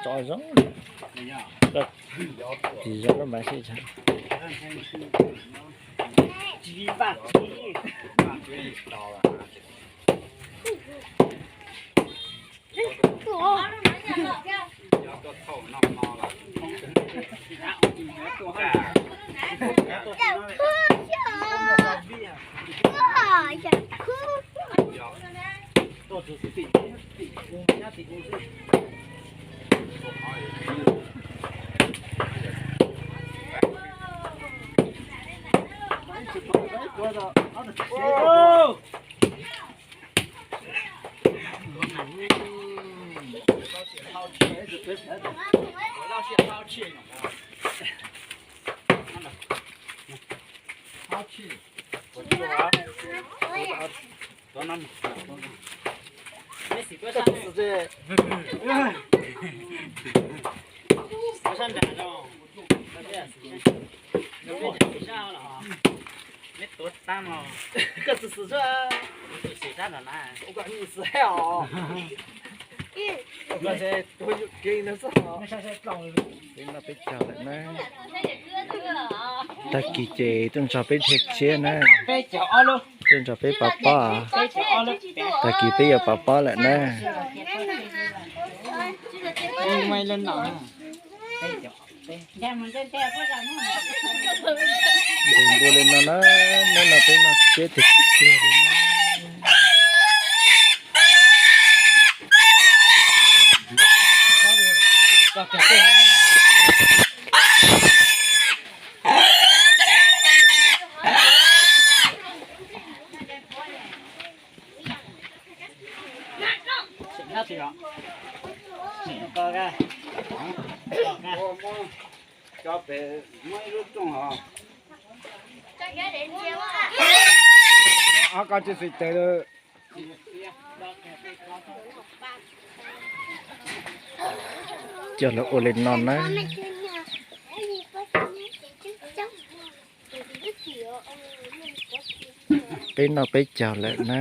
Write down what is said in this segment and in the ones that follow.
Tso zoo, tsis zoo lub mas sib tsa. Peb noj peb caug lawm na. Tag kis ces tuaj nrog peb dhia tsiab na. Tuaj nrog peb pov pob. Tag kis peb yuav pov pob lawm na. Nqis npua li no na, hnub no peb noj tsiab tiag tiag li na. Ab, koj tsis xwm tes lawm. Coj lawv ua li no na. Peb noj peb caug lawm na.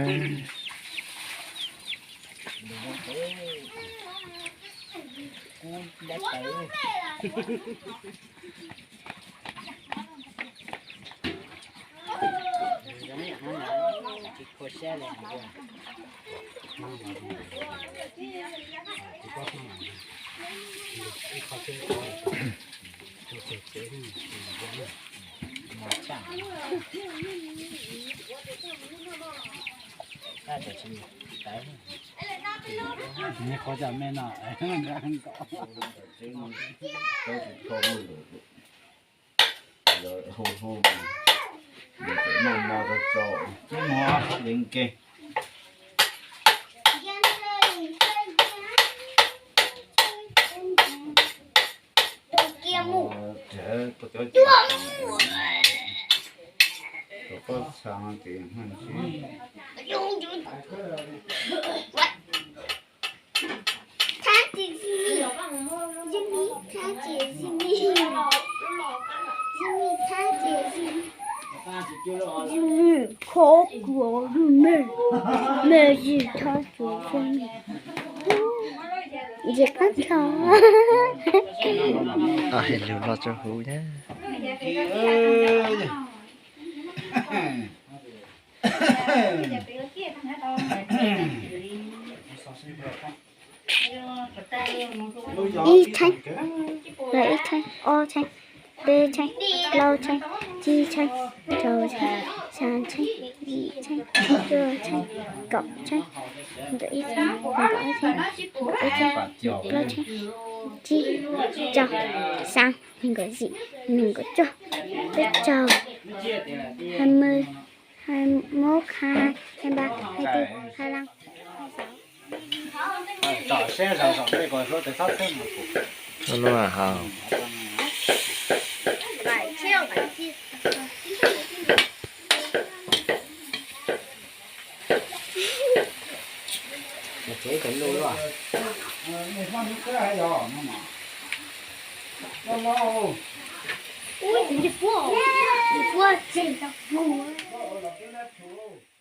Hais lus no tso huv na. Ib txheeb, ib txheeb, ob txheeb, peb txheeb, plaub txheeb, tsib txheeb, rau txheeb, xya txheeb, yim txheeb, cuaj txheeb, kaum txheeb, kaum ib txheeb, kaum ob txheeb, kaum ib txheeb, plaub txheeb, tsib, rau, xya, nees nkaum yim, nees nkaum cuaj, peb caug, hai mươi, hai mốt, hai hai, hai ba, hai tư, hai lăm, hai sáu. Tub Nab Thum.